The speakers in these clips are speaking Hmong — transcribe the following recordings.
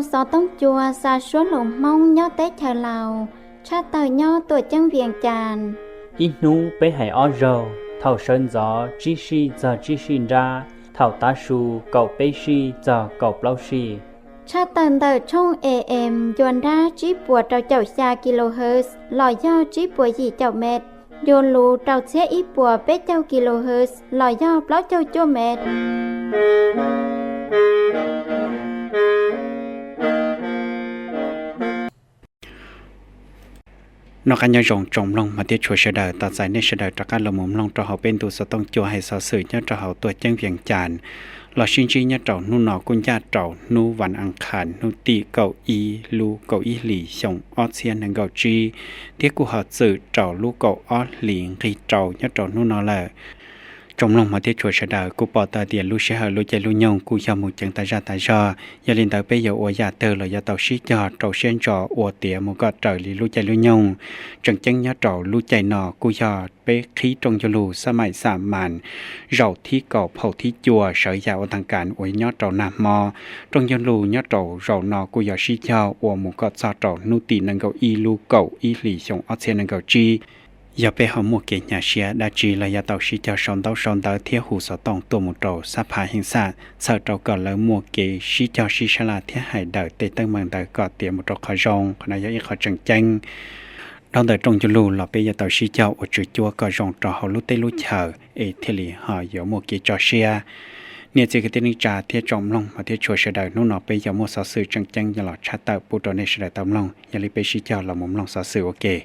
Xov tooj cua xa suab hluas Hmoob nyob teb chaws Laus, tshaj tawm nyob Tuam Ceeb Vias Cas. Ib hnub peb hais ob zaug, thaum sawv ntxov tsib sij txog tsib sij nrab, thaum tav su kaum peb sij txog kaum plaub sij. Tshaj tawm ntawm tshooj A M ncua nrab tsib puas rau caum xya kilohertz los yog tsib puas yim caum met, ncua lus rau txhiab ib puas peb caug kilohertz los yog plaub caug cuaj met. Noj qab nyob zoo tsoom mloog hmov thiab tshua sawv daws, tos txais nej sawv daws rov qab los mus mloog rau hauv peb ntu xov tooj cua hais xov xwm nyob rau hauv Tuam Ceeb Vias Cas los sib ntsib nyob rau hnub no kuj ncaj rau hnub vas as khas hnub tim kaum ib lub kaum ib hlis xyoo ob txhiab nees nkaum tsib, thiab kuj ho txwm rau lub kaum ob hlis nqig rau nyob rau hnub no lawm. Tsoom mloog hmov thiab tshua sawv daws, kuj pom tau tias lub sij hawm lub caij lub nyoog kuj yog mus ceev tas zaj tas zog, yog li ntawd peb yuav ua yam twg los yuav tau sib cog rau siab ntso ua tiav mus kom raws li lub caij lub nyoog. Tseem ceeb nyob rau lub caij no kuj yog peb qhib rooj ncauj lus xab maim xa mas zaum thib kaum phaum thib cua sawv yam ua tag kas uas nyob rau nag hmo. Rooj ncauj lus nyob rau zaum no kuj yog sib cog ua mus kom txog rau hnub tim nees nkaum ib lub kaum ib hlis xyoo ob txhiab nees nkaum tsib. Yog peb ho muaj kev hnyav siab dab tsi los yuav tau sib cog sau ntaub sau ntawv thiab hu xov tooj tuaj mus rau xab phas heej xaj txhawm rau kom lawv muaj kev sib cog sib sab laj thiab hais daws tej teeb meem ntawd kom tiav mus rau qhov zoo. Qhov no yog ib qho tseem ceeb. Dhau ntawm rooj ncauj lus los peb yuav tau sib cog ua tswv cuab kom zoo rau hauv lub teb lub chaws es thiaj li ho yuav muaj kev tso siab. Niam txiv kwv tij neej tsa thiab tsoom mloog hmov thiab tshua sawv daws, hnub no peb yuav muaj xov xwm tseem ceeb yuav los tshaj tawm pub rau nej sawv daws tau mloog, yog li peb sib cog los mus mloog xov xwm ua ke.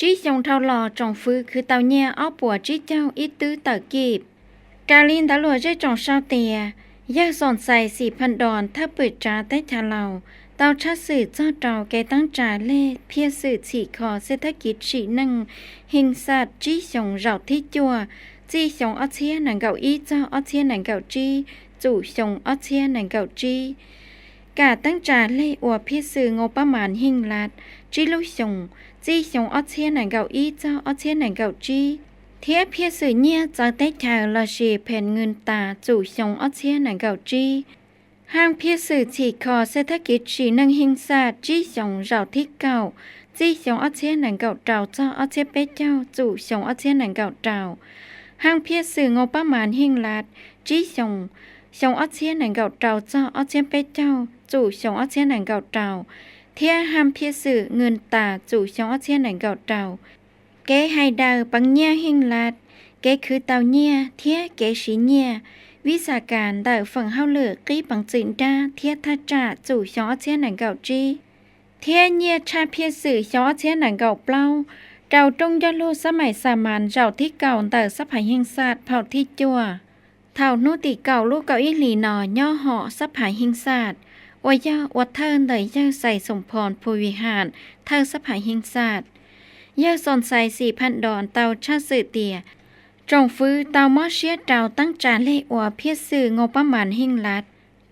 Tsib xyoo dhau los tsoom fwv khwv tau nyiaj ob puas tsib caug ib tub tawm kib. Raws li ntawv luam zej tsoom sau tias, yawg Xoom Xais Xim Phas Dos thawj pwm tsav teb chaws Laus tau tshaj xwm txog rau kev teeb tsa lej phiaj xwm txhim kho xej thab kiv tsim neej heej xaj tsib xyoos zaum thib cuaj, txij xyoo ob txhiab nees nkaum ib txog ob txhiab nees nkaum tsib, txum xyoo ob txhiab nees nkaum tsib. Kam teeb tsa lej ua phiaj xwm ngau pab mas heej lat tsib lub xyoos, txij xyoo ob txhiab nees nkaum ib txog ob txhiab nees nkaum tsib, thiab phiaj xwm nyiaj txawv teb chaws lossis phem nws tas txum xyoo ob txhiab nees nkaum tsib. Haj phiaj xwm txhim kho xej thab kiv tsim neej heej xaj tsib xyoos zaum thib kaum, txij xyoo ob txhiab nees nkaum rau txog ob txhiab peb caug, txum xyoo ob txhiab nees nkaum rau. Haj phiaj xwm ngau pab mas heej lat tsib xyoos, xyoo ob txhiab nees nkaum rau txog ob txhiab peb caug, txum xyoo ob txhiab nees nkaum rau, thiab haj phiaj xwm nws tas txum xyoo ob txhiab nees nkaum rau. Kev hais daws peev nyiaj heej lat, kev khwv tau nyiaj thiab kev siv nyiaj, vib xas kas ntawm feem hauj lwm qib peev txwm nrab thiab thaj tsam txum xyoo ob txhiab nees nkaum tsib, thiab nyiaj tshaj phiaj xwm xyoo ob txhiab nees nkaum plaub rau rooj ncauj lus xab maim xa mas zaum thib kaum ntawm xab phas heej xaj phaum thib cuaj. Thaum hnub tim kaum lub kaum ib hlis no nyob hom xab phas heej xaj, uas yog ua thawj ntawm yawg Xais Xoom Phos Phu Vim Ham thawj xab phas heej xaj, yawg Xoom Xais Xim Phas Dos tau tshaj xwm tias tsoom fwv tau mob siab rau teeb tsa lej ua phiaj xwm ngau pab mas heej lat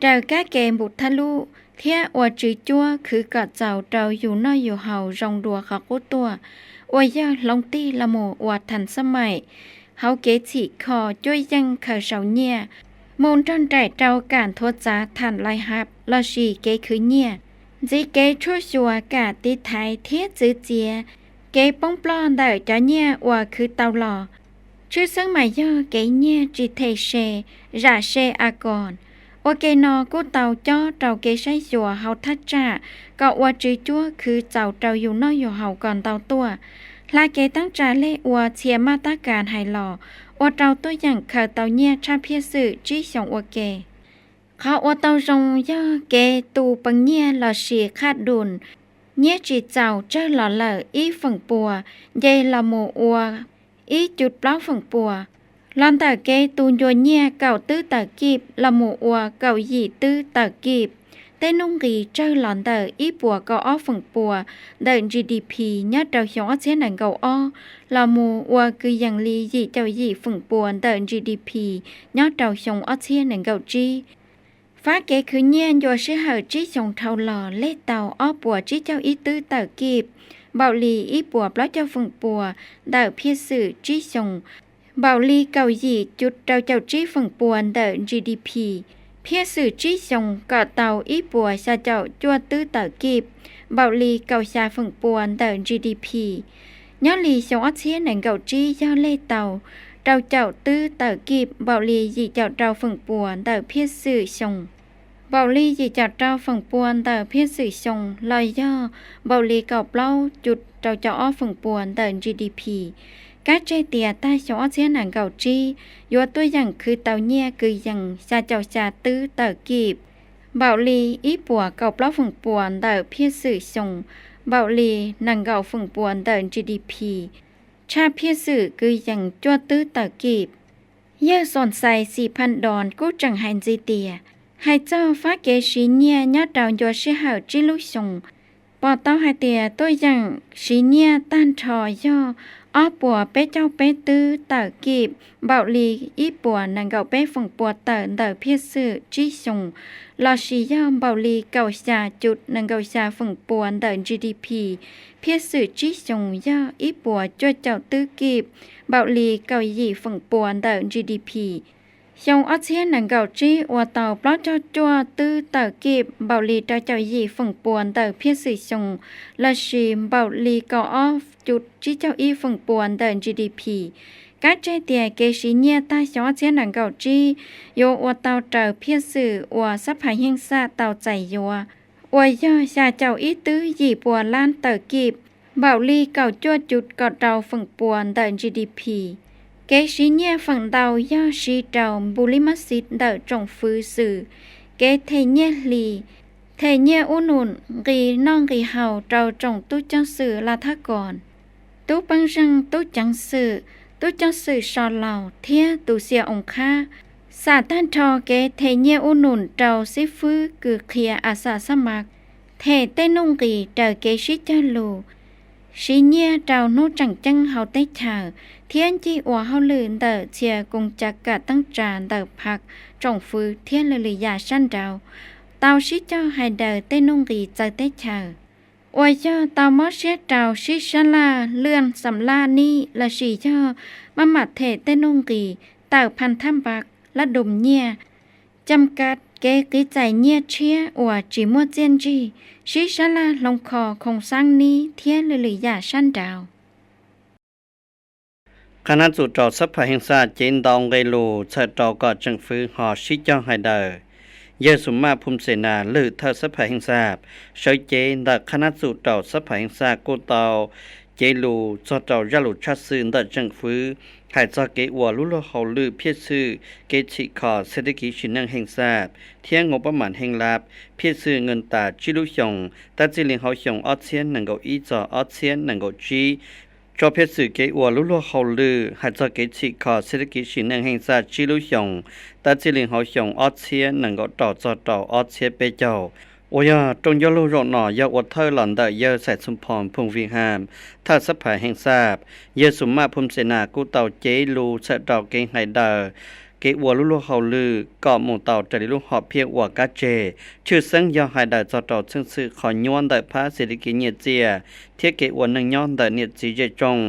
raws kab ke npum thaj lub thiab ua tswv cuab khwv kom txaus rau yus noj yus haus zoo dua qhov qub tuaj, uas yog hloov tig los mus ua thas xab maim hauv kev txhim kho cuab yeej khaws sau nyiaj mus nrog nraim rau kam nthuav txav thas lai hav lossis kev khwv nyiaj, ntxiv kev tshuaj xyuas kam tiv thaiv thiab txwv txiav kev poob ploj ntawm cov nyiaj uas khwv tau los. Tshwj xeeb mas yog kev nyiaj tsis them se, zam se a koos. Ua ke no kuj tau cob rau kev saib xyuas hauv thaj tsam kom ua tswv cuab khwv txaus rau yus noj yus haus kom ntau tuaj. Hla kev teeb tsa lej ua txhia maj tab kas hais los, ua rau tuaj yeem khaws tau nyiaj tshaj phiaj xwm tsib xyoos ua ke. Qhov ua tau zoo yog kev tu peev nyiaj lossis qhaj dum, nyiaj tsis txaus tsawg los lawm ib feem pua, nce los mus ua ib cuv plaub feem pua. Los ntawm kev tu ncua nyiaj kaum twb tawm kib los mus ua kaum yim twb tawm kib, tej nuj nqis tsawg los ntawm ib puas kaum ob feem pua ntawm GDP nyob rau xyoo ob txhiab nees nkaum ob los mus ua kwv yees li yim caum yim feem pua ntawm GDP nyob rau xyoo ob txhiab nees nkaum tsib. Fab kev khwv nyiaj ncua sij hawm tsib xyoos dhau los lej tau ob puas tsib caug ib twb tawm kib, npaum li ib puas plaub caug feem pua ntawm phiaj xwm tsib xyoos, npaum li kaum yim cuv rau caum tsib feem pua ntawm GDP. Phiaj xwm tsib xyoos kom tau ib puas xya caum cuaj twb tawm kib, npaum li kaum xya feem pua ntawm GDP. Nyob li xyoo ob txhiab nees nkaum tsib yog lej tau rau caum twb tawm kib, npaum li yim caum rau feem pua ntawm phiaj xwm xyoo, npaum li yim caum rau feem pua ntawm phiaj xwm xyoo los yog npaum li kaum plaub cuv rau caum ob feem pua ntawm GDP. Kab tseg tias tag xyoo ob txhiab nees nkaum tsib yuav tuaj yeem khwv tau nyiaj kwv yees xya caum xya twb tawm kib, npaum li ib puas kaum plaub feem pua ntawm phiaj xwm xyoo, npaum li nees nkaum feem pua ntawm GDP, tshaj phiaj xwm kwv yees cuaj twb tawm kib. Yawg Xon Xais Xim Phaj Dos kuj tseem hais ntxiv tias, hais txog fab kev siv nyiaj nyob rau ncua sij hawm tsib lub xyoos, pom tau hais tias tuaj yeem siv nyiaj tag nrho yog ob puas peb caug peb twb tawm kib, npaum li ib puas nees nkaum peb feem pua tawm ntawm phiaj xwm tsib xyoos, lossis yog npaum li kaum xya cuv nees nkaum xya feem pua ntawm GDP. Phiaj xwm tsib xyoos yog ib puas cuaj caum twb kib, npaum li kaum yim feem pua ntawm GDP. Xyoo ob txhiab nees nkaum tsib ua tau plaub caug cuaj twb tawm kib, npaum li rau caum yim feem pua ntawm phiaj xwm xyoo, lossis npaum li kaum ob cuv tsib caug ib feem pua ntawm GDP. Kab tseg tias kev siv nyiaj tag xyoo ob txhiab nees nkaum tsib yuav ua tau raws phiaj xwm uas xab phas heej xaj tau txais yuav, uas yog xya caum ib twb yim pua lab tawm kib, npaum li kaum cuaj cuv kaum rau feem pua ntawm GDP. Kev siv nyiaj feem ntau yog siv rau npu lib mab xiv ntawm tsoom fwv xwm, kev them nyiaj hli, them nyiaj ub num nqi noj nqi haus rau tsoom tub ceev xwm laj thab koos, tub peeb zeej, tub ceev xwm, tub ceev xwm so laus thiab tus xia oo qhab. Xam tag nrho kev them nyiaj ub num rau xib fwb kws qhia a xam xab mas, them tej nuj nqis raws kev sib cog lus, siv nyiaj rau hnub tseem ceeb hauv teb chaws, thiab ncig ua hauj lwm ntawm txhia koos cav kam teeb tsa ntawm phav tsoom fwv thiab lwm lwm yam sab nraud, tau sib cog hais daws tej nuj nqis txawv teb chaws, uas yog tau mob siab rau sib sab laj lwj xam laj nib lossis yog maj mam them tej nuj nqis tawm phaj thab npa lab dum nyiaj, cam kav kev qiv txais nyiaj tshiab uas tsis muaj txiaj ntsig, sib sab laj hloov kho khoos xaab nib thiab lwm lwm yam sab nraud. Qhab nab txum rau xab phas heej xaj cev ntau nqe lus txhawm rau kom tseem fwv ho sib cog hais daws. Yawg Xus Maj Phum Xes Nas lwm thawj xab phas heej xaj sawv cev ntawm qhab nab txum rau xab phas heej xaj kuj tau cev lus txog rau zaj lus tshaj xwm ntawm tseem fwv hais txog kev ua lub luag hauj lwm phiaj xwm kev txhim kho xeb teb kiv sim neej heej xaj thiab nkaus pab mam heej lab phiaj xwm nqes tas tsib lub xyoos tab txij li hauv xyoo ob txhiab nees nkaum ib txog ob txhiab nees nkaum tsib. Tso phiaj xwm kev ua lub luag hauj lwm hais txog kev txhim kho xeb teb kiv sim neej heej xaj tsib lub xyoos tab txij li hauv xyoo ob txhiab nees nkaum rau txog rau ob txhiab peb caug. Uas yog rooj ncauj lug zaum no yog ua thawj los ntawm yawg Xais Xum Phom Phum Vim Ham, thawj xab phas heej xaj. Yawg Xus Maj Phum Xes Nas kuj tau cev lus txhawm rau kev hais daws kev ua lub luag hauj lwm kom mus tau raws li lub hom phiaj uas kab tseg, tshwj xeeb yog hais daws txog rau txheej xwm qhov nyuaj ntawm phab xeb teb kiv nyiaj txiaj thiab kev ua neej nyob ntawm niam txiv zej tsoom.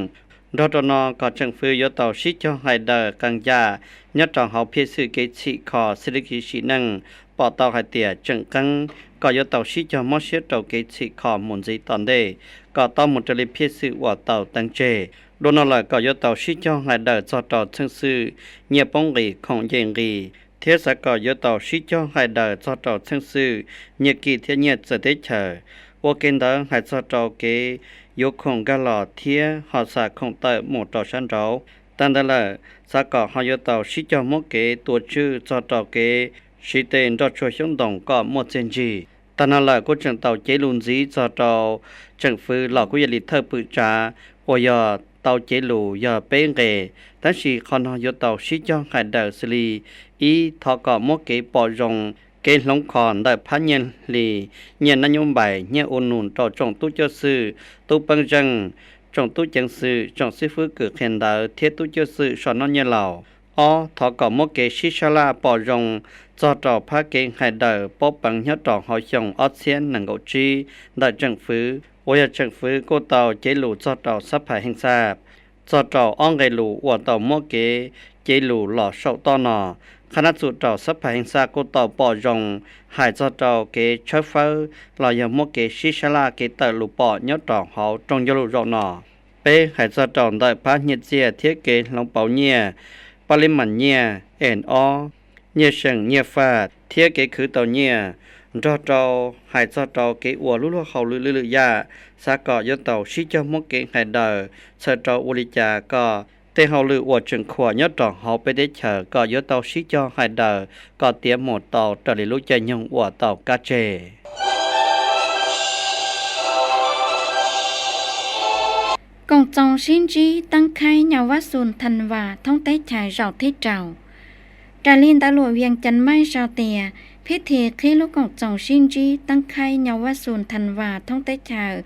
Nrog rau no kom tseem fwv yuav tau sib cog hais daws qee yam nyob rau hauv phiaj xwm kev txhim kho xeb teb kiv sim neej, pom tau hais tias tseem qeeb kom yuav tau sib cog mob siab rau kev txhim kho mus ntxiv tom ntej kom tau mus raws li phiaj xwm uas tau teev tseg. Dua no lawm kom yuav tau sib cog hais daws txog rau txheej xwm nyiaj poob nqis khoom nce nqis, thiab xav kom yuav tau sib cog hais daws txog rau txheej xwm nyiaj kim thiab nyiaj txawv teb chaws. Ua ke ntawd hais txog rau kev yuav khoom nkag los thiab ho xa khoom tawm mus rau sab nraud. Tag ntawd lawm, xav kom ho yuav tau sib cog muab kev tua tswj txog rau kev siv tes nroj tshua xyoob ntoos kom muaj txiaj ntsig. Tag no lawm kuj tseem tau cev lus ntxiv txog rau tseem fwv los kuj yog li thawj pwm tsav uas yog tau cev lus yog peb nqe, tab sis qhov no yuav tau sib cog hais daws xws li: ib, thov kom muab kev pom zoo kev hloov kho ntawm phab nyiaj hli, nyiaj nab nyob npais, nyiaj ua num rau tsoom tub cwj xwm, tub peeb zeej, tsoom tub ceev xwm, tsoom xib fwb kws qhia ntawv thiab tub cwj xwm so noj nyiaj laus. Ob, thov kom muab kev sib sab laj pom zoo txog rau phab kev hais daws paub peev nyob rau hauv xyoo ob txhiab nees nkaum tsib ntawm tseem fwv uas yog tseem fwv kuj tau cev lus txog rau xab phais heej xaj, txog rau ob nqe lus uas tau muab kev cev lus los saum toj no. Qhab nab txum rau xab phais heej xaj kuj tau pom zoo hais txog rau kev tshawb fawb los yog muab kev sib sab laj kev tawm lus pom nyob rau hauv rooj ncauj lus zaum no. Peb hais txog rau ntawm phab nyiaj txiag thiab kev hloov pauv nyiaj, pab lib mas nyiaj, en ob, nyiaj seem nyiaj faj thiab kev khwv tau nyiaj, nrog rau hais txog rau kev ua lub luag hauj lwm lwm lwm yam, xav kom yuav tau sib cog muab kev hais daws txhawm rau ua li cas kom tej hauj lwm uas tseem khuam nyob rau hauv peb teb chaws kom yuav tau sib cog hais daws kom tiav mus tau raws li lub caij nyoog uas tau kab tseg. Koom txoos sib ntsib teeb khaib nyau vab xus than vas thoob teb chaws zaum thib rau. Raws li ntawv luam Vias Cas Maj sau tias, phib thi qhib lub koom txoos sib ntsib teeb khaib nyau vab xus than vas thoob teb chaws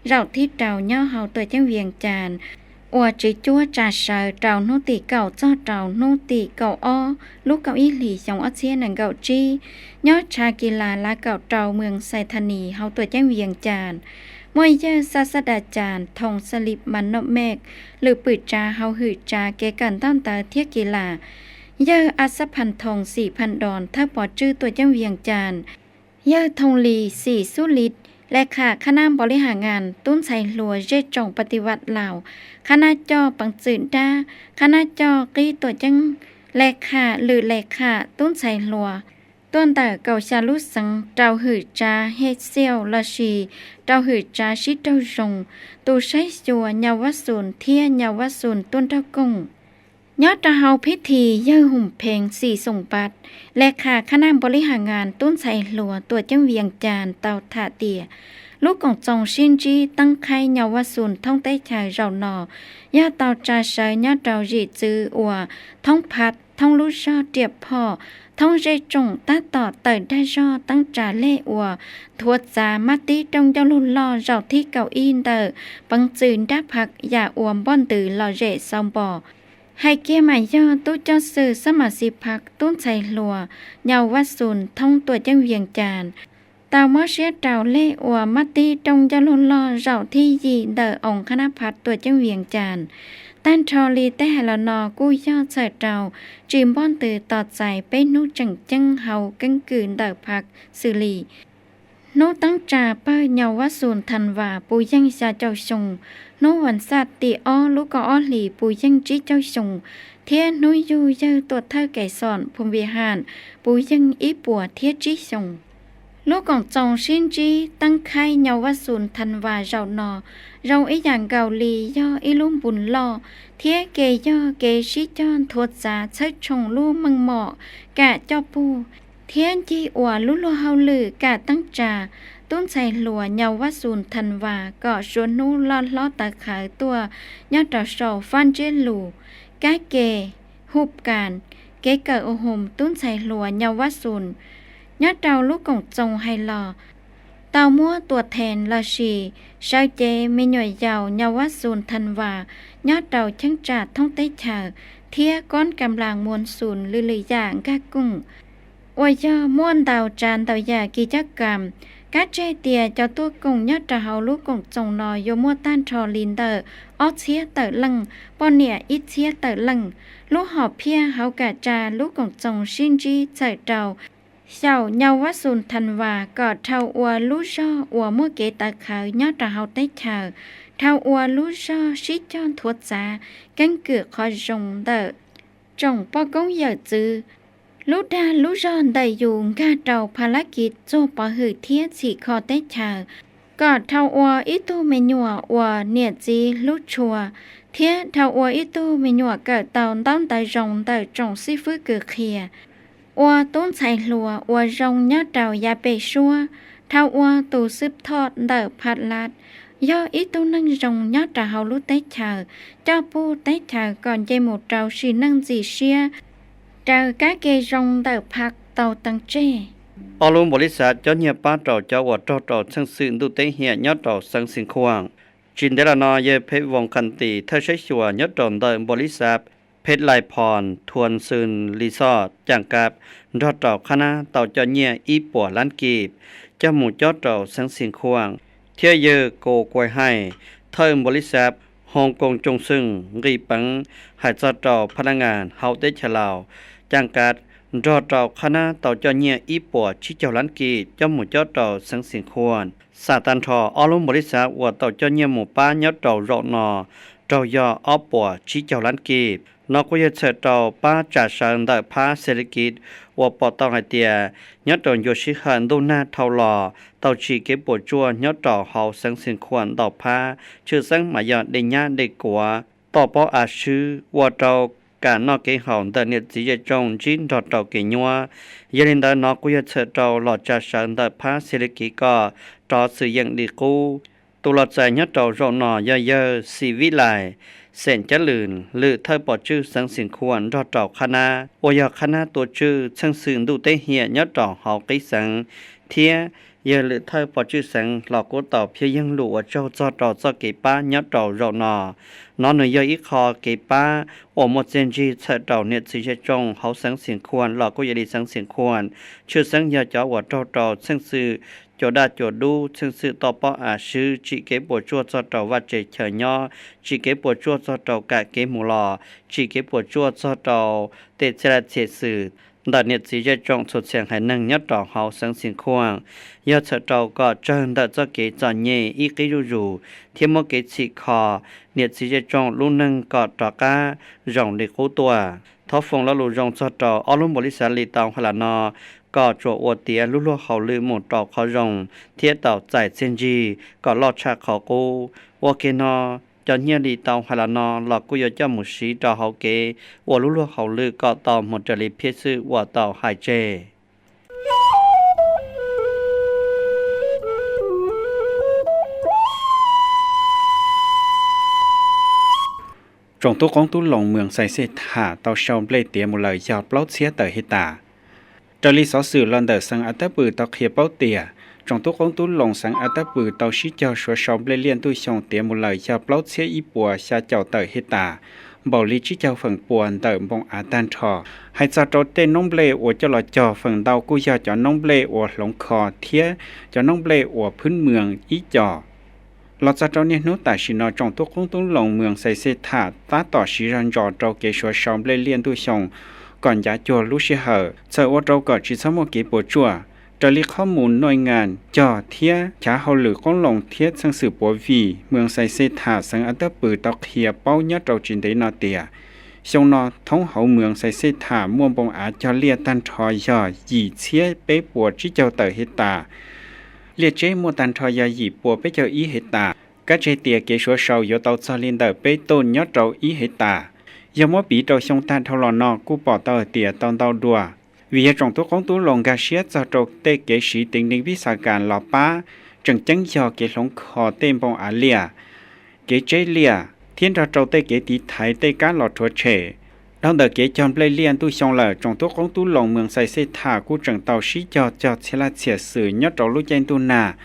zaum thib rau nyob hauv tuam ceeb Vias Cas uas tswv cuab tsa sawv rau hnub tim kaum txog rau hnub tim kaum ob lub kaum ib hlis xyoo ob txhiab nees nkaum tsib nyob tshav kis las lav kaum rau mws Xais Thas Nis hauv tuam ceeb Vias Cas. Muaj yawg Xaj Xaj Das Cas Thoos Xas Lis Mas Noj Mej, lwm pwm tsav hauv hwm tsav kev kawm ntaub ntawv thiab kis las, yawg A Xab Phas Thoos Xim Phas Dos thawj pov tswj tuam ceeb Vias Cas, yawg Thoos Lis Xim Xub Lis le kham qhab nab npaus li has ngas tub ntxhais hluas zej tsoom pas tis vaj laus, qhab nab coj peev txwm dab, qhab nab coj qib tuam ceeb, le kham lwm le kham tub ntxhais hluas tuaj ntawm kaum xya lub xeev rau hwm tsav hej xiauj lossis rau hwm tsav sib raug zoo, tus saib xyuas nyau vab xus thiab nyau vab xus tuaj nrog koom. Nyob rau hauv phib thi yawg Hoos Phees Xim Xoom Pas le kham qhab nab npaus li has ngas tub ntxhais hluas tuam ceeb Vias Cas tau tham tias, lub koom txoos sib ntsib teeb khaib nyau vab xus thoob teb chaws zaum no yog tau tsa sawv nyob rau zim txwv uas thoob phav, thoob lub zog riam phom, thoob zej tsoom tab tom tawm dag zog teeb tsa lej uas nthuav txav mab tib rooj ncauj lug loj zaum thib kaum ib ntawm peev txwm nrab phav yam uas npoj ntws lom zem xauv npos. Hais kiag mas yog tub coj xwm xab mas xis phav tub ntxhais hluas nyau vab xus thoob tuam ceeb Vias Cas tau mob siab rau lej uas mab tib rooj ncauj lug loj zaum thib yim ntawm oos qhab nab phav tuam ceeb Vias Cas. Tag nrho li tej hais los no kuj yog txhawm rau tsis npoj ntws tos txais peb hnub tseem ceeb hauv keeb kwm ntawm phav xws li hnub teeb tsa pawg nyau vab xus than vas puv yeej xya caum xyoo, hnub vas xaj tim ob lub kaum ob hlis puv yeej tsib caug xyoo, thiab hnub yug yawg tuam thawj Kev Xoom Phoom Vij Ham puv yeej ib puas thiab tsib xyoos. Lub koom txoos sib ntsib teeb khaib nyau vab xus than vas zaum no zoo ib yam nkaus li yog ib lub npus loj thiab kev yog kev sib cog nthuav txav txhawb tshooj lub meej mom kam coj pug thiab ncig ua lub luag hauj lwm kam teeb tsa. Tub ntxhais hluas nyau vab xus than vas kom suav hnub loj hlob tawv qhawv tuaj nyob rau saum fab ntsiab lus kab ke Hub Kas, kev kawm ua hoos tub ntxhais hluas nyau vab xus. Nyob rau lub koom txoos hais los tau muab tuam thees lossis sawv cev me nyuam yaus nyau vab xus than vas nyob rau cheeb tsam thoob teb chaws thiab kob kam las muas xus lwm lwm yam nkag koom uas yog muaj ntau tsav ntau yam kis cab kam. Kab tseg tias cov tuaj koom nyob rau hauv lub koom txoos no yuav muaj tag nrho li ntawm ob txhiab tawm leej, poj niam ib txhiab tawm leej. Lub hom phiaj hauv kam tsa lub koom txoos sib ntsib txhawm rau xyaum nyau vab xus than vas kom dhau ua lub zog uas muaj kev tawv qhawv nyob rau hauv teb chaws, dhau ua lub zog sib cog nthuav txav keeb kwm qhov zoo ntawm tsoom poj koob yawm txwv, lub dag lub zog ntawm yus nkag rau pha lab kiv txuag pov hwm thiab txhim kho teb chaws, kom dhau ua ib tug me nyuam uas niam txiv hlub tshua, thiab dhau ua ib tug me nyuam kawm tau ntaub ntawv zoo ntawm tsoom xib fwb kws qhia, ua tub ntxhais hluas uas zoo nyob rau yav pem suab, dhau ua tus xwb thoj ntawm pha lab, yog ib tug neeg zoo nyob rau hauv lub teb chaws, coj pug teb chaws kom nce mus rau sim neej ntxim siab raws kab ke zoo ntawm pha tau teev tseg. Ob lub npaus lis xav cob nyiaj pab rau cov uas raug rau txheej xwm ntuj teb hiam nyob rau xeev Xeev Khuam. Tsis ntev los no yawg Phev Voos Khas Tis thawj saib xyuas nyob rau ntawm npaus lis xav Phet Lais Phos Thuas Xws Lis Xoj Caas Kav nrog rau qhab nab tau coj nyiaj ib puas lab kis coj mus cob rau xeev Xees Khuam, thiab yawg Kaus Kuas Hais thawj npaus lis xav Hoo Koos Coos Xwm Nqis Peev hais txog rau phab nab ngas hauv teb chaws Laus Caas Kav nrog rau qhab nab tau coj nyiaj ib puas tsib caug lab kis coj mus cob rau xeev Xees Khuam. Xam tag nrho ob lub npaus lis xav uas tau coj nyiaj mus pab nyob rau zaum no raug yog ob puas tsib caug lab kis. No kuj yog txhawm rau pab tsa sawv ntawm phab xes lis kiv uas pom tau hais tias nyob rau ncua sij hawm ntuj nag dhau los tau tsim kev puas tsuaj nyob rau hauv xeev Xees Khuam ntau phab, tshwj xeeb mas yog dej nyab dej kuav, toj pob av swb ua rau kam noj kev haus ntawm niam txiv zej tsoom ntsib nrog rau kev nyuaj. Yog li ntawd no kuj yog txhawm rau los tsa sawv ntawm phab xes lis kiv kom rov xwm yeem li qub. Tus los txais nyob rau zaum no yog yawg Xis Vib Lais xeem Cab Lwm, lwm thawj pom tswj xeev Xees Khuam nrog rau qhab nab uas yog qhab nab tuav tswj txheej xwm ntuj teb hiam nyob rau hauv qib xeev, thiab yawg lwm thawj pom tswj xeev los kuj tau phiaj yeeg lus ua tsaug txog rau txoj kev pab nyob rau zaum no. No nws yog ib qho kev pab uas muaj txiaj ntsig txhawm rau niam txiv zej tsoom hauv xeev Xees Khuam los kuj yog li xeev Xees Khuam, tshwj xeeb yog cov uas raug rau txheej xwm cua daj cua dub, txheej xwm toj pob av swb, tsim kev puas tsuaj txog rau vaj tse chaw nyob, tsim kev puas tsuaj txog rau kam kev mus los, tsim kev puas tsuaj txog rau tej txhia laj txhia xwm ntawm niam txiv zej tsoom txhua txhia haiv neeg nyob rau hauv xeev Xees Khuam. Yog txhawm rau kom tsawg ntawm txoj kev txom nyem ib qib zuj zus thiab muab kev txhim kho niam txiv zej tsoom lub neej kom rov qab zoo li qub tuaj. Thov foom lo lus zoo txog rau ob lub npaus lis xav li tau hais los no, kom tsuas ua tiav lub luag hauj lwm mus rau qhov zoo thiab tau txais txiaj ntsig kom loj tshaj qhov qub. Ua ke no, cov nyiaj li tau hais los no los kuj yuav coj mus siv rau hauv kev ua lub luag hauj lwm kom tau mus raws li phiaj xwm uas tau hais tseg. Tsoom tub qoob tub loo moos Xais Xej Tham tau sau nplej tiav mus lawm yog plaub txhiab tawm hej tas. Raws li xov xwm los ntawm xeev As Tab Pwm tau qhia paub tias tsoom tub qoob tub loo xeev As Tab Pwm tau sib cog suav sau nplej liaj ntuj xyoo tiav mus lawm yog plaub txhiab ib puas xya caum tawm hej tas, npaum li tsib caug feem pua ntawm npoo av tag nrho. Hais txog rau tej noob nplej uas coj los cog, feem ntau kuj yog cov noob nplej uas hloov kho thiab cov noob nplej uas phwb moos ib co. Los txog rau niaj hnub tam sim no, tsoom tub qoob tub loo moos Xais Xej Tham tab tom siv zog ntsos rau kev suav sau nplej liaj ntuj xyoo kom ncav cuag lub sij hawm, txhawm ua rau kom tsis txhob muaj kev puas tsuaj. Raws li qhov mus nuj ngas cog thiab chav hauj lwm qoob loo thiab txheej xwm puav vij moos Xais Xej Tham xeev As Tab Pwm tau qhia paub nyob rau tsis ntev no tias, xyoo no thoob hauv moos Xais Xej Tham muaj npoo av cog liaj tag nrho yog yim txhiab peb puas tsib caug tawm hej tas. Liaj tseb muaj tag nrho yog yim puas peb caug ib hej tas. Kab tseg tias kev suav sau yuav tau txog li ntawm peb tuj nyob rau ib hej tas. Yog muab piv rau xyoo tag dhau los no kuj pom tau hais tias tau ntau dua. Vim yog tsoom tub qoob tub loo nkag siab txog rau tej kev siv tees nees vij xas kas los pab, tseem ceeb yog kev hloov kho tej npoo av liaj, kev tseb liaj thiab nrog rau tej kev tiv thaiv tej kab los rhuav tshem. Dhau ntawm kev cog nplej liaj ntuj xyoo lawm, tsoom tub qoob tub loo moos Xais Xej Tham kuj tseem tau sib cog cog txhia laj txhia xwm nyob rau lub caij ntuj nag,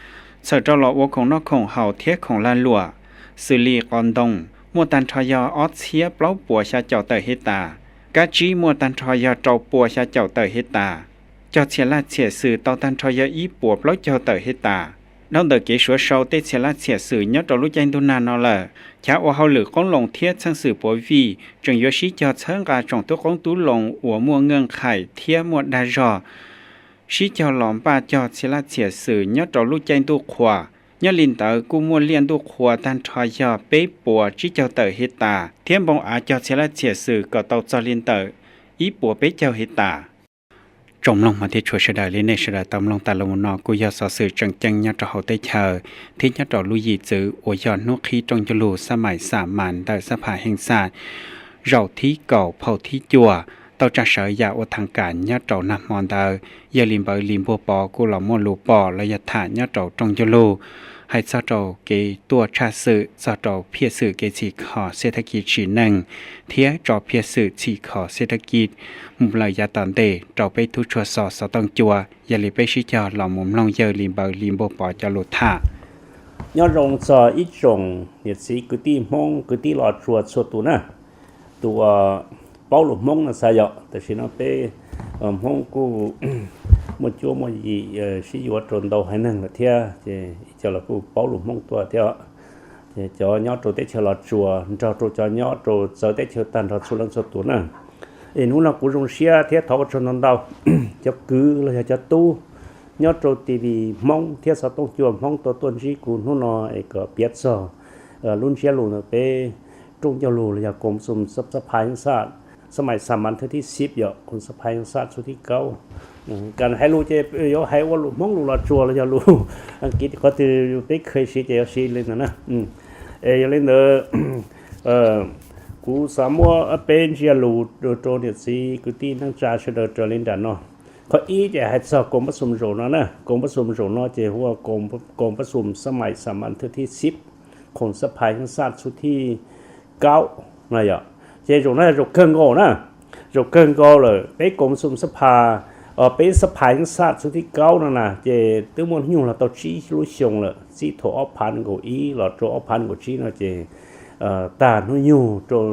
txhawm rau los ua khoom noj khoom haus thiab khoom lag luam, xws li qos ntoo muaj tag nrho yog ob txhiab plaub puas xya caum tawm hej tas, kab tsib muaj tag nrho yog rau puas xya caum tawm hej tas. Cog txhia laj txhia xwm tau tag nrho yog ib puas plaub caug tawm hej tas. Dhau ntawm kev suav sau tej txhia laj txhia xwm nyob rau lub caij ntuj nag no lawm, chav ua hauj lwm qoob loo thiab txheej xwm puav vij tseem yuav sib cog txhawb nqa tsoom tub qoob tub loo uas muaj nqeej qhaim thiab muaj dag zog, sib cog los npaj cog txhia laj txhia xwm nyob rau lub caij ntuj qhua. Nyob li ntawd kuj muaj liaj ntuj qhua tag nrho yog peb puas tsib caug tawm hej tas thiab npoo av cog txhia laj txhia xwm kom tau txog li ntawm ib puas peb caug hej tas. Tsoom mloog hmov thiab tshua sawv daws, li nej sawv daws tau mloog tas los no kuj yog xov xwm tseem ceeb nyob rau hauv teb chaws thiab nyob rau lub yim txwv uas yog hnub qhib rooj ncuj lug xab maim xam mas ntawm xab phas heej xaj zaum thib kaum phau thib cuaj tau tsa sawv yam ua thaj kam nyob rau nag hmo ntawd. Yog li npawg Lis Npuag Pov kuj los muaj lus pom los yog tham nyob rau rooj ncuj lug hais txog rau kev tuaj tshaj xwm txog rau phiaj xwm kev txhim kho xej thab kis tsim neej thiab tso phiaj xwm txhim kho xej thab kis mus lawm yav tom ntej rau peb tub tshua xov xov tooj cua. Yog li peb sib cog los mus mloog yawg Lis npawg Lis Npuag Pov cov lus tham. Nyob zoo txog ib tsoom niam txiv kwv tij Hmoob kwv tij los tsuas txhua tus na. Tus uas paub lus Hmoob no xav yom. Tam sim no peb Hmoob kuj muaj cuab muaj yim sib yuav rau ntau haiv neeg lawm thiab, ces ib co los kuj paub lus Hmoob tuaj thiab. Ces cov nyob rau teb chaws Los Tsuas nrog rau cov nyob rau txawv teb chaws tag nrho txhua leej txhua tus na. Es hnub no kuv zoo siab thiab thov ua tsaug ntau ntau cov kwv los yog cov tub nyob rau TV Hmoob thiab xov tooj cua Hmoob tau tuaj ntsib kuv hnub no es kom piav txog lub ntsiab lus ntawm peb rooj ncauj lus los yog koom xum xab phais xaj, xab mais xa mas thwb thib xib yom, koom xab phais xaj txhub thib kaub. Kam hais lus ces yuav hais ua lus Hmoob lus Los Tsuas los yog lus Askiv qhov twg peb kheev siv ces yuav siv li ntawd na. Es yog li ntawd kuv xav muab peb ntsiab lus rau niam txiv kwv tij neej tsa sawv daws raws li nram no. Qhov ib ces hais txog koom pab xum zaum no na, koom pab xum zaum no ces hu ua koom pab xum xab mais xa mas thwb thib xib, koom xab phais xaj txhub thib kaub no yom. Ces zaum no yog zaum kawg nkaus na, zaum kawg nkaus lawm peb koom pab xum xab phais, peb xab phais xaj txhub thib kaub no na ces twb muaj hnub nyoog los tau tsib lub xyoo lawm, txij thaum ob phav nees nkaum ib los rau ob phav nees nkaum tsib no ces tag hnub nyoog rau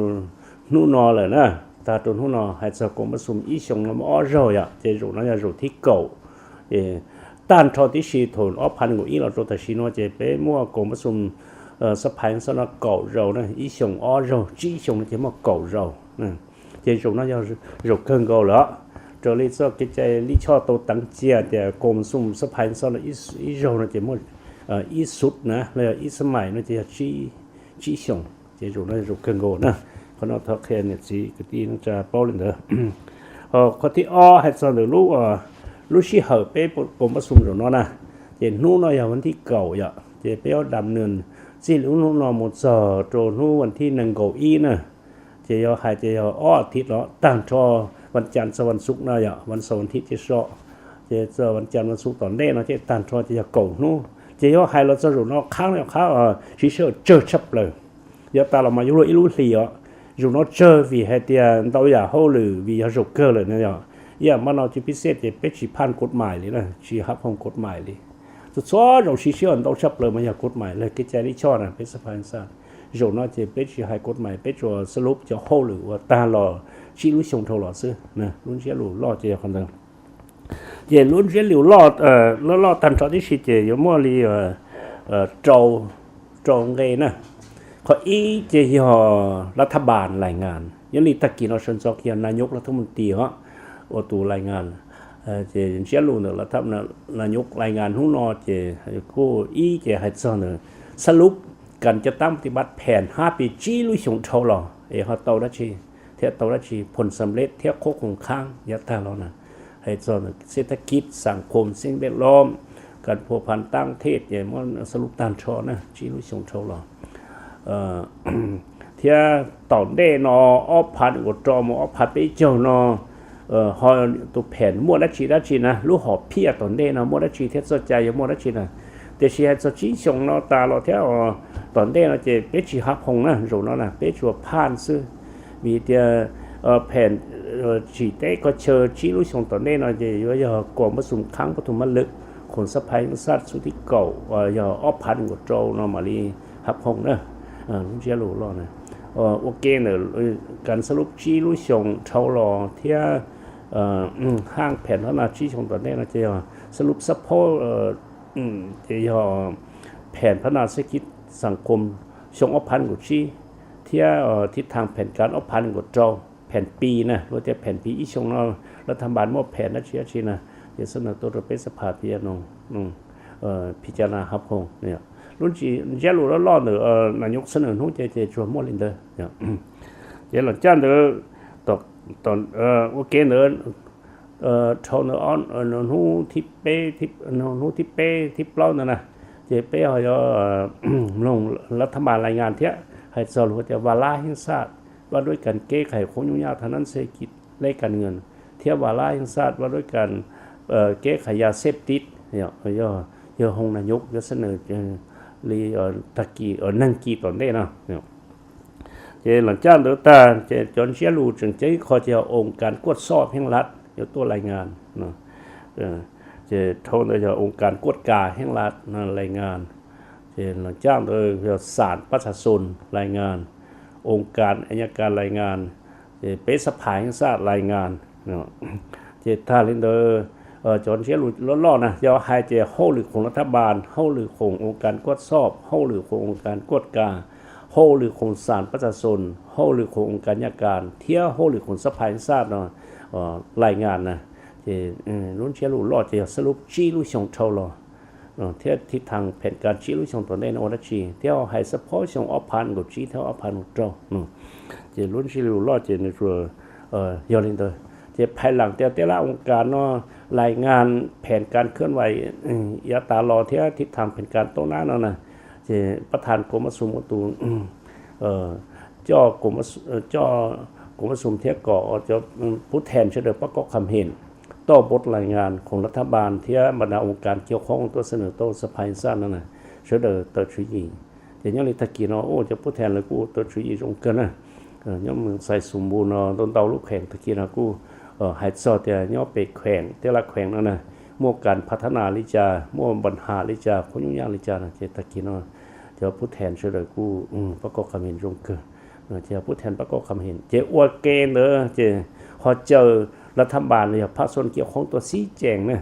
hnub no lawm na. Tag rau hnub no hais txog koom pab xum ib xyoos no muaj ob zaug yom, ces zaum no yog zaum thib kaum. Tag nrho tib si thaum ob phav nees nkaum ib los rau tam sim no ces peb muaj koom pab xum xab phais xaj no kaum zaus na, ib xyoos ob zaug, tsib xyoos no ces muaj kaum zaus. Ces zaum no yog zaum kawg nkaus lawm. Raws li txoj kev cai lij choj tau teev cia tias koom pab xum xab phais xaj no ib zaug no ces muaj ib xub na los yog ib xab mais no ces yog tsib xyoos. Ces zaum no zaum kawg nkaus na. Qhov no thov qhia niam txiv kwv tij neej tsa paub li ntawd. Qhov thib ob hais txog ntawm lub sij hawm peb koom pab xum zaum no na, ces hnub no yog vas thib kaum yom, ces peb yuav dam nws txij lub hnub no mus txog rau hnub vas thib nees nkaum ib na. Ces yog hais tias yog ob as thiv los tag nrho vas cas txog vas xuv no yom, vas xaum vas thiv ces so, ces txog vas cas vas xuv tom ntej no ces tag nrho ces yog kaum hnub. Ces yuav hais los txog zaum no qhab no qhab siv sij hawm tsawg tshaj plaws. Yav tas los mas yuav luag ib lub hlis os, zaum no tsawg vim hais tias ntau yam hauj lwm vim yog zaum kawg lawm no yom. Ib yam npaj no cia pib xej ces peb tsis phaj kod mais li na, tsis hab phoom kod mais li. Txhua txhua zaus siv sij hawm ntau tshaj plaws mas yog kod mais los kev cai lij choj na, peb xab phais xaj. Zaum no ces peb tsis hais kod mais, peb tsuas xab lub cov hauj lwm uas tag los tsib lub xyoo dhau los xwb. Lub ntsiab lus loj ces yog qhov ntawd. Ces lub ntsiab lus loj, loj loj tag nrho tib si ces yuav muaj li rau, rau nqe na. Qhov ib ces yog lav thab npas lais ngas, yog li tag kis no sawv ntxov kiag yog nas nyuj lav thab mus tis os, ua tus lais ngas. Ces ntsiab lus ntawm nas nyuj lais ngas hnub no ces kuj ib ces hais txog ntawm xab lub kas cov tab ti npab phem hab pis tsib lub xyoo dhau los es ho tau dab tsi thiab tau dab tsi phoom xam lej thiab qhuab khoom khaab yav tag los na. Hais txog ntawm xeb thab kib, xam khom, xeb npej lob, kas phua phas tab thej ces muab xab lub tag nrho na tsib lub xyoo dhau los. Thiab tom ntej no ob phav nees nkaum rau mus ob phav peb caug no ho tus phem muaj dab tsi dab tsi na, lub hom phiaj tom ntej no muaj dab tsi thiab txoj cai yuav muaj dab tsi na. Tiam sis hais txog tsib xyoo no tas los thiab tom ntej no ces peb tsis hab phoom na, zaum no na peb tsuas phaj xwb. Vim tias phem tsim teb koj chaw tsib lub xyoo tom ntej no ces yuav yog koom pab xum khaab pab tus mab lwm, khoom xab phais xaj txhub thib kaum, yog ob phav nees nkaum rau no mam li hab phoom na. Lub ntsiab lus loj na, ua ke ntawm kas xab lub tsib lub xyoo dhau los thiab haaj phem hab na tsib xyoo tom ntej no ces yog xab lub xab phaub, ces yog phem hab na xeb kib xam khom xyoo ob phav nees nkaum tsib, thiab thib thaam phem kas ob phav nees nkaum rau, phem pis na, luag tias phem pis ib xyoo no lav thab npas muaj phem dab tsi dab tsi na, ces xab na tuaj rau peb xab phas pia no, phi cas na hab phoom. Lub ntsiab lus loj loj ntawm nas nyuj xab na hnub ces ces tsuas muaj li ntawd. Ces los caj ntawd, ua ke ntawd, dhau ntawd hnub thib peb, hnub thib peb thib plaub ntawd na, ces peb ho yuav mloog lav thab npas lais ngas thiab hais txog lus tias vas lab heej xaj vaj duab kas keb khais khub nyuj nyaj tha nab xeb kib leb kas nws thiab vas lab heej xaj vaj duab kas keb khais ya xeb tib, yog hoo nas nyuj yuav xab na li tag kis neeg kis tom ntej no. Ces los caj ntawd tag ces cov ntsiab lus tseem ceeb qho ces yog oo kas kuaj xoj heej lab yuav tuaj lais ngas. Ces dhau ntawd yog oo kas kuaj kas heej lab lais ngas. Ces los caj ntawd yog xam pab xav xoo lais ngas, oo kas aya kas lais ngas, Ces peb xab phas xaj lais ngas. Ces tag li ntawd, cov ntsiab lus loj loj na, yog hais tias hauj lwm khoom lav thab npas, hauj lwm khoom oo kas kuaj xoj, hauj lwm khoom oo kas kuaj kas, hauj lwm khoom xam pab txas xoos, hauj lwm khoom oo kas nyaj kas thiab hauj lwm khoom xab phas xaj no, lais ngas na. Ces lub ntsiab lus loj ces yog xab lub tsib lub xyoo dhau los thiab thib thas phem kas tsib lub xyoo tom ntej no ua dab tsi thiab hais xab phob xyoo ob phav nees nkaum tsib thiab ob phav nees nkaum rau. Ces lub ntsiab lus loj ces nws tsuas yog li ntawd. Ces phais lam tias tej lab oo kas no, lais ngas phem kas khwb vais yav tas los thiab thib thas phem kas tau nab no na, ces pab thas kaum mab xum ua tus coj kaum mab xum thiab kom cov pub then sawv daws pab koj kham hem toj npov lais ngas khoom lav thab npas thiab npas nas oo kas kiag qhoob tuaj xab nws tau xab phas xaj no na, sawv daws tawm tswv yim. Ces nyob li tag kis no cov pub then lawv kuj tawm tswv yim zoo kawg na. Nyob mus xais xus npus no ntau ntau lub kheem tag kis no kuj hais txog tias nyob pem kheem tej lab kheem no na, muaj kas phav thab nas li cas, muaj npas has li cas, qhov nyuj yaj li cas no ces tag kis no cov pub then sawv daws kuj pab koj kham hem zoo kawg. Ces pub then pab koj kham hem ces ua ke ntawd ces ho caw lav thab npas los yog phab xoj kiab qhoob tuaj xib cees na.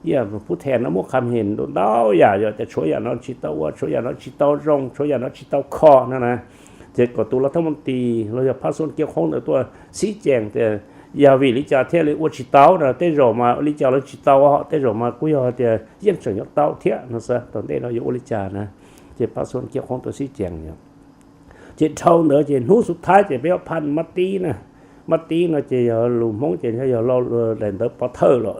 Ib yam pub then no muaj kham hem ntau ntau yam, yog tias tshuav yam no tsis tau ua, tshuav yam no tsis tau zoo, tshuav yam no tsis tau kho no na, ces kom tus lav thab npas tis los yog phab xoj kiab qhoob ntawd tuaj xib cees tias yog vim li cas thiaj li ua tsis tau no, tej zaum mas li cas los tsis tau, tej zaum mas kuj yog tias yeej tseem yuav tau thiab no xwb, tom ntej no yuav ua li cas na. Ces phab xoj kiab qhoob tuaj xib cees. Ces dhau ntawd ces hnub xub thawj ces peb yuav phaj mab tib na. Mab tib no ces yog lus Hmoob ces yog daim ntawv pov thawj los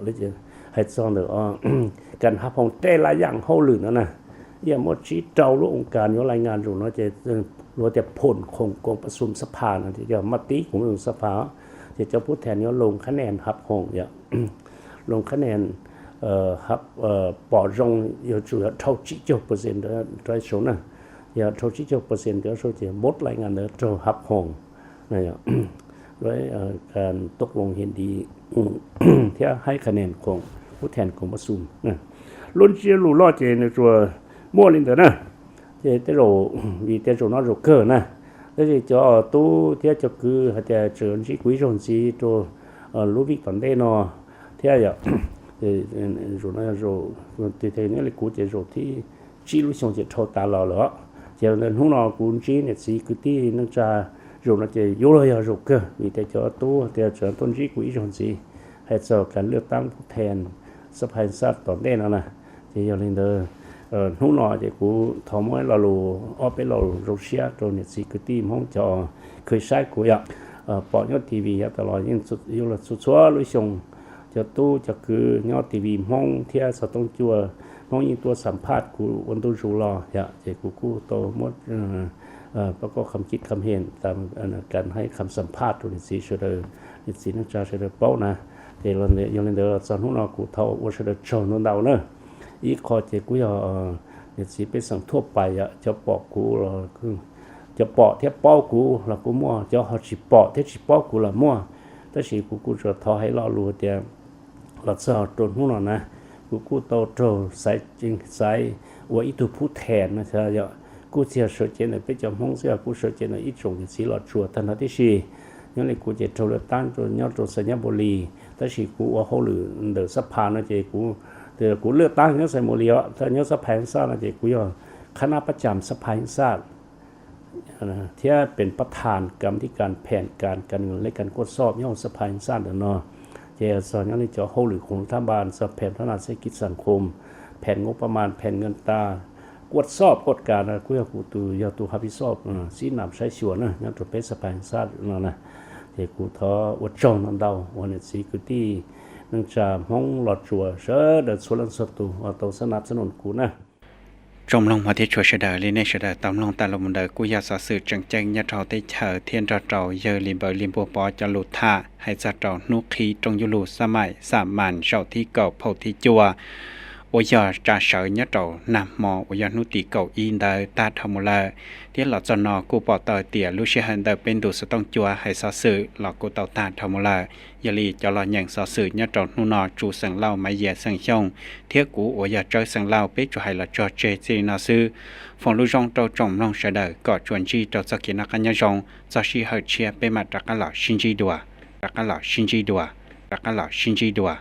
hais txog ntawm kas hab phoom tej laj yam hauj lwm no na. Yeej muaj tsib rau lub oo kas yuav lais ngas zaum no ces luag tias phoom khoom koom pab xum xab phas no ces yog mab tib koom pab xum xab phas. Ces cov pub then yuav loos khab nes hab phoom, loos khab nes pom zoo yuav tsum yog dhau tsib caug percent rau saum na. Yog dhau tsib caug percent rau saum ces npov lais ngas ntawd raug hab phoom, kas toj loos hiam di thiab haib khab nes khoom pub then koom pab xum. Lub ntsiab lus loj ces nws tsuas muaj li ntawd na. Ces tej zaum vim tias zaum no zaum kawg na, tab sis cov tub thiab cov kwv hais tias tseem ntsib kuv ib zaug ntxiv rau lub vij tom ntej no thiab yom. Zaum no, nyob li kuv ces zaum thib tsib lub xyoo ces dhau tas los lawm. Ces hnub no kuv ntsib niam txiv kwv tij neej tsa, zaum no ces yuav luag yog zaum kawg vim tias cov tub tias tseem tuaj ntsib kuv ib zaug ntxiv hais txog kas lwj tab pub then xab phas xaj tom ntej no na. Ces yog li ntawd, hnub no ces kuv thov muab lo lus ob peb lo lus zoo siab rau niam txiv kwv tij Hmoob cov kheev saib kuv yom, pom nyob T V yav tas los yeej yuav luag txhua txhua lub xyoo. Cov tub cov kwv nyob T V Hmoob thiab xov tooj cua Hmoob yeej tuaj xam phaj kuv ua ntu zus los yom, ces kuv kuj tau muab pab koj kham cib kham hem, kas haib kham xam phaj rau niam txiv sawv daws, niam txiv neej tsa sawv daws paub na. Ces yog li ntawd txog hnub no kuv thov ua sawv daws tsaug ntau ntau na. Ib qho ces kuj yog niam txiv pej xeem thuaj pais yom, cov pom kuv, cov pom thiab paub kuv los kuj muaj, cov ho tsis pom thiab tsis paub kuv los muaj. Tab sis kuv kuj tsuas thov hais lo lus tias los txog rau hnub no na, kuv kuj tau raug xaiv, xaiv ua ib tug pub then no, kuj tsis yog sawv cev ntawm peb cov Hmoob xwb, kuj sawv cev ntawm ib tsoom niam txiv Los Tsuas tag nrho tib si. Nyob li kuv ces raug lwj tab nyob rau Xais Nyab Npus Lis, tab sis kuv ua hauj lwm ntawm xab phas no ces kuv, kuv lwj tab nyob Xais Npus Lis os, nyob xab phas xaj no ces kuv yog qhab nab pab cam xab phas xaj thiab pem pab thas kam thib kas phem kas kas lej kas kuaj xoj nyob hauv xab phas xaj ntawm no. Ces txog nyob li cov hauj lwm khoom thab npas, txog phem thab nas xeb kiv xam khoom, phem nkaub pab mas, phem nkas tas, kuaj xoj kuaj kas no kuj yog kuv tus, yog tus hav pis xoj xib nam saib xyuas na nyob rau peb xab phas xaj no na. Ces kuv thov ua tsaug ntau ntau uas niam txiv kwv tij neej tsa Hmoob Los Tsuas sawv daws txhua leej txhua tus uas tau xab nas xab noos kuv na. Tsoom mloog hmov thiab tshua sawv daws, li nej sawv daws tau mloog tas los mus ntawd kuj yog xov xwm tseem ceeb nyob rau teb chaws thiab nrog rau yawg Lis Npaws Lis Npua Pov cov lus tham hais txog rau hnub qhib rooj yuj lug xab maim xam mas zaum thib kaum phaum thib cuaj uas yog tsa sawv nyob rau nag hmo uas yog hnub tim kaum ib ntawd tag dhau mus lawm. Thiab los txog no kuj pom tau tias lub sij hawm ntawm peb ntu xov tooj cua hais xov xwm los kuj tau tag dhau mus lawm. Yog li cov los nyeem xov xwm nyob rau hnub no tsuas xeem Lauj, Maiv Yias xeem Xyooj, thiab kuv uas yog Tsawb xeem Lauj peb tsuas hais los txog tseg txij li no xwb. Foom lub zoo rau tsoom mloog sawv daws kom tsuas ntsib rau txoj kev noj qab nyob zoo, txog sij hawm tshiab peb mam rov qab los sib ntsib dua, rov qab los sib ntsib dua, rov qab los sib ntsib dua.